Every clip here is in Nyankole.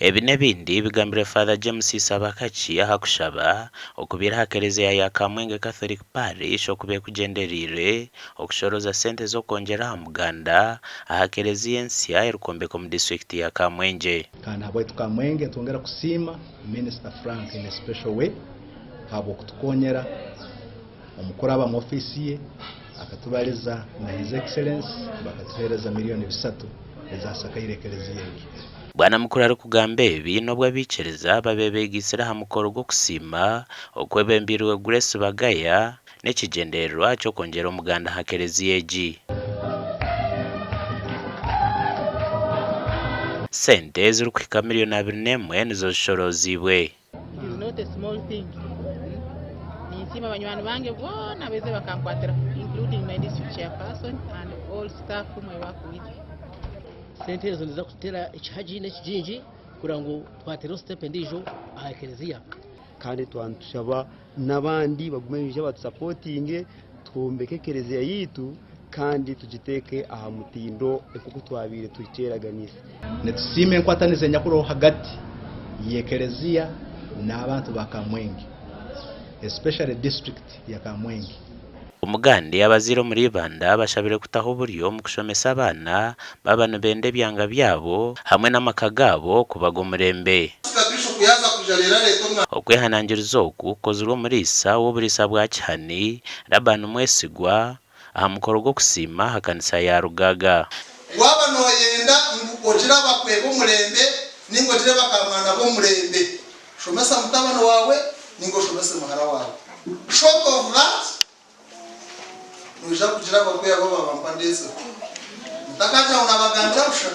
Ebi n'ebindi bigambirwe Father James Sabakaki aha kushaba okubaire aha kereziya ya Kamwenge Catholic Parish okubaire kugyendereire okushorooza sente z'okwongyera aha muganda aha kereziya ensya erikwombekwa omu disiturikiti ya Kamwengye. Kandi ahabwaitu Kamwenge nitwongera kusiima Minisita Frank in a special way ahabw'okutukonyera omu kuraba mu ofiisi ye akatubariza na His Excellency bakatuheereza miriyoni bisatu ezasakaire ekereziya egi. Bwana Mukuru arikugamba ebi n'obu abaikiriza babaire beegaitsire aha mukoro gw'okusiima okwebembeirwe Grace Bagaya n'ekigyendererwa ky'okwongyera omuganda aha kereziya egi. Sente ezirikuhika miriyoni 21 nizo zishorooziibwe. It is not a small thing. Ninsiima banywani bange boona abaizire bakankwatiraho including my district chairperson and all staff whom I work with. Sente ezo niziza kuteera ekihagi n'ekigingi kureba ngu twateeraho sitepu endiijo aha ekereziya. Kandi twaba nitushaba n'abandi bagume nibaija batusapotinge twombeke ekereziya yaitu kandi tugiteeke aha mutindo nk'oku twabaire tukyeraganiise. Nitusiima enkwataniza enyakuriho hagati y'ekereziya n'abantu ba Kamwenge especially district ya Kamwenge. Omugande abazaire omuri Ibanda bashabire kutaho oburyo omu kushomesa abaana baaba nibenda ebyanga byabo hamwe n'amaka gaabo kuba ag'omurembe. Okwehanangiriza oku kukozirwe omuriisa w'oburiisa bwa Kihani, Laban Mwesigwa, aha mukoro gw'okusiima aha kanisa ya Rugaga. Waaba nooyenda ngu ogire abakwe b'omurembe nainga ogire bakaamwana b'omurembe, shomesa mutabani waawe nainga oshomese muhara waawe. Short of that, noija kugira abakwe abo baaba mpandeetsire. Mutakagira ngu naabagambira busha.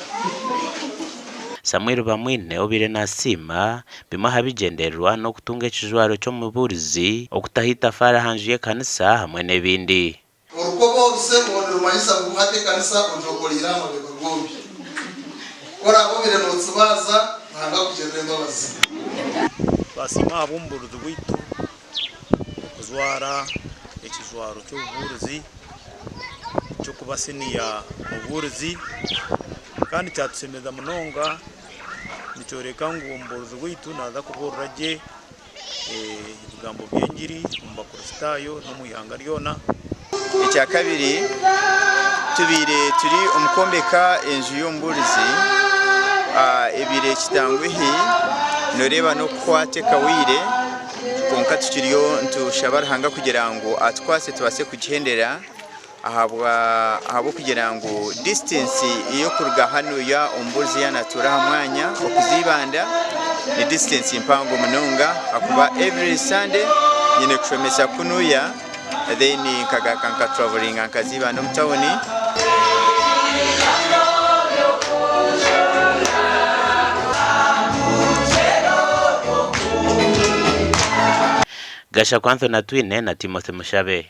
Samuel Bamwine obaire nasiima bimwe aha bigyendererwa n'okutunga ekijwaro ky'omubuurizi, okutaho eitafaari aha nju y'ekanisa hamwe n'ebindi. Orukoba oruse obwo nirumanyisa ngu hati ekanisa ogyokoreire aha mabega gombi. Ku oraabe obaire nootsibaaza, Ruhanga akugirire embabazi. Twasiima ahabw'omubuurizi waitu okujwara ekijwaro ky'obubuurizi ky'okuba siniya mubuurizi kandi kyatushemeza munonga nikyoreka ngu omubuurizi waitu naaza kubuurira gye ebigambo by'engiri omu Bakristaayo n'omu ihanga ryona. Ekyakabiri, tubaire turi omu kwombeka enju y'omubuurizi ebaire kitanguhi noreeba n'okukwata ekahweire kwonka tukiriyo nitushaba Ruhanga kugira ngu atukwase tubaase kugihendera ahabw'okugira ngu distance ey'okuruga hanuya omubuurizi yaaba natuura aha mwanya okuza Ibanda ni distance mpango munonga ahakuba every Sunday nyine kushomesa kunuya. Then nkagaruka nka travelinga nkaza Ibanda omu tawuni. Gashakwa Anthony Atwine na Timothy Mushabe.